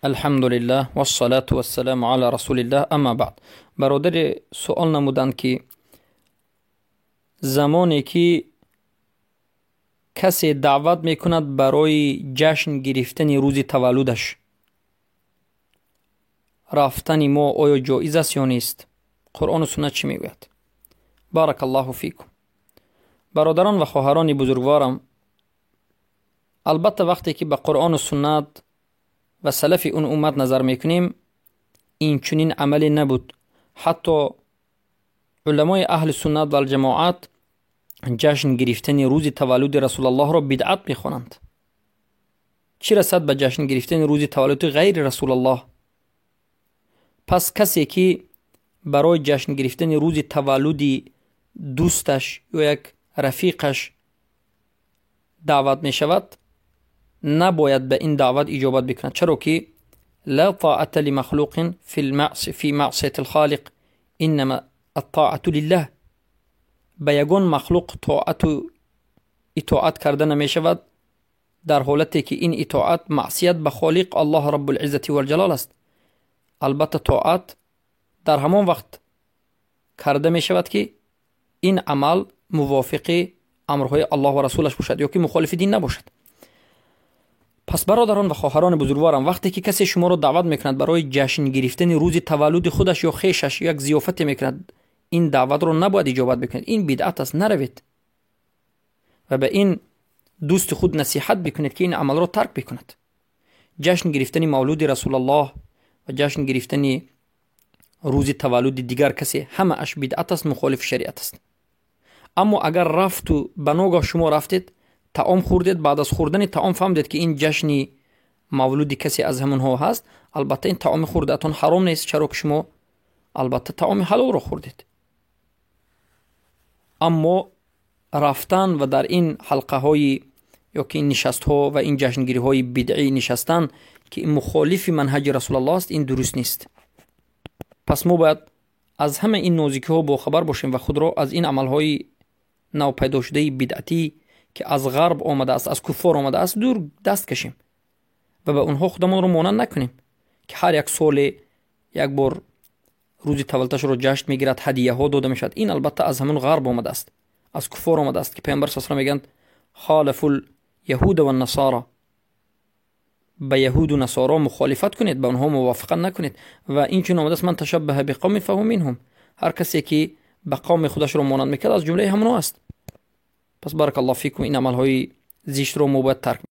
Алҳамдулиллаҳ вассалату вассаламу ала расулиллаҳ, амма баъд. Бародаре суол намуданд, ки замоне ки касе даъват мекунад барои ҷашн гирифтани рӯзи таваллудаш, рафтани мо оё ҷоиз аст ё нест? Қуръону суннат чӣ мегӯяд? Баракаллоҳу фикум. Бародарон ва хоҳарони бузургворам, албатта, вақте ки ба Қуръону суннат ва салафи он уммат назар мекунем, ин чунин амале набуд. Ҳатто уламои аҳли суннат валҷамоат ҷашн гирифтани рӯзи таваллуди Расулаллоҳро бидъат мехонанд. Чӣ расад ба ҷашн гирифтани рӯзи таваллуди ғайри Расулаллоҳ? Пас касе ки барои ҷашн гирифтани рӯзи таваллуди дӯсташ ё як рафиқаш даъват мешавад, набояд ба ин даъват иҷобат бикунад, чаро ки ла таата лимахлуқин фи маъсияти лхолиқ, иннама аттоату лиллаҳ. Ба ягон махлуқ тоату итоат карда намешавад дар ҳолате ки ин итоат маъсият ба Холиқ Аллоҳ Раббулиззати валҷалол аст. Албатта, тоат дар ҳамон вақт карда мешавад, ки ин амал мувофиқи амрҳои Аллоҳ ва расулаш бошад ё ки мухолифи дин набошад. Пас, бародарон ва хоҳарони бузургворам, вақте ки касе шуморо даъват мекунад барои ҷашн гирифтани рӯзи таваллуди худаш ё хешаш, як зиёфате мекунад, ин даъватро набояд иҷобат бикунед. Ин бидъат аст, наравед ва ба ин дӯсти худ насиҳат бикунед, ки ин амалро тарк бикунад. Ҷашн гирифтани мавлуди Расулаллоҳ ва ҷашн гирифтани рӯзи таваллуди дигар касе ҳамааш бидъат аст, мухолифи шариат аст. Аммо агар рафту ба ногоҳ шумо рафтед, таом хӯрдед, баъд аз хӯрдани таом фаҳмидед, ки ин ҷашни мавлуди касе аз ҳамонҳо ҳаст, албатта, ин таоми хӯрдаатон ҳаром нест, чаро ки шумо албатта таоми ҳалолро хӯрдед. Аммо рафтан ва дар ин ҳалқаҳои ё ки ин нишастҳо ва ин ҷашнгириҳои бидъӣ нишастан, ки мухолифи манҳаҷи Расулаллоҳ аст, ин дуруст нест. Пас мо бояд аз ҳама ин нозикиҳо бохабар бошем ва худро аз ин амалҳои навпайдошудаи бидъатӣ, ки аз ғарб омадааст, аз куффор омадааст, дур даст кашем ва ба онҳо худамонро монанд накунем, ки ҳар як соле як бор рӯзи таваллудашро ҷашн мегирад, ҳадияҳо дода мешавад. Ин албатта аз ҳамон ғарб омадааст, аз куффор омадааст, ки Паёмбар с мегӯянд: خالفوا اليهود والنصارى. Ба яҳуду насоро мухолифат кунед, ба онҳо мувофиқат накунед. Ва инчун омадааст: من تشبه بقوم فهو منهم. Ҳар касе ки ба қавми худашро монанд мекард, аз ҷумлаи ҳамонҳо аст. Пас, барак Аллоҳ фикум, ин амалҳои зиштро мо бояд тарк.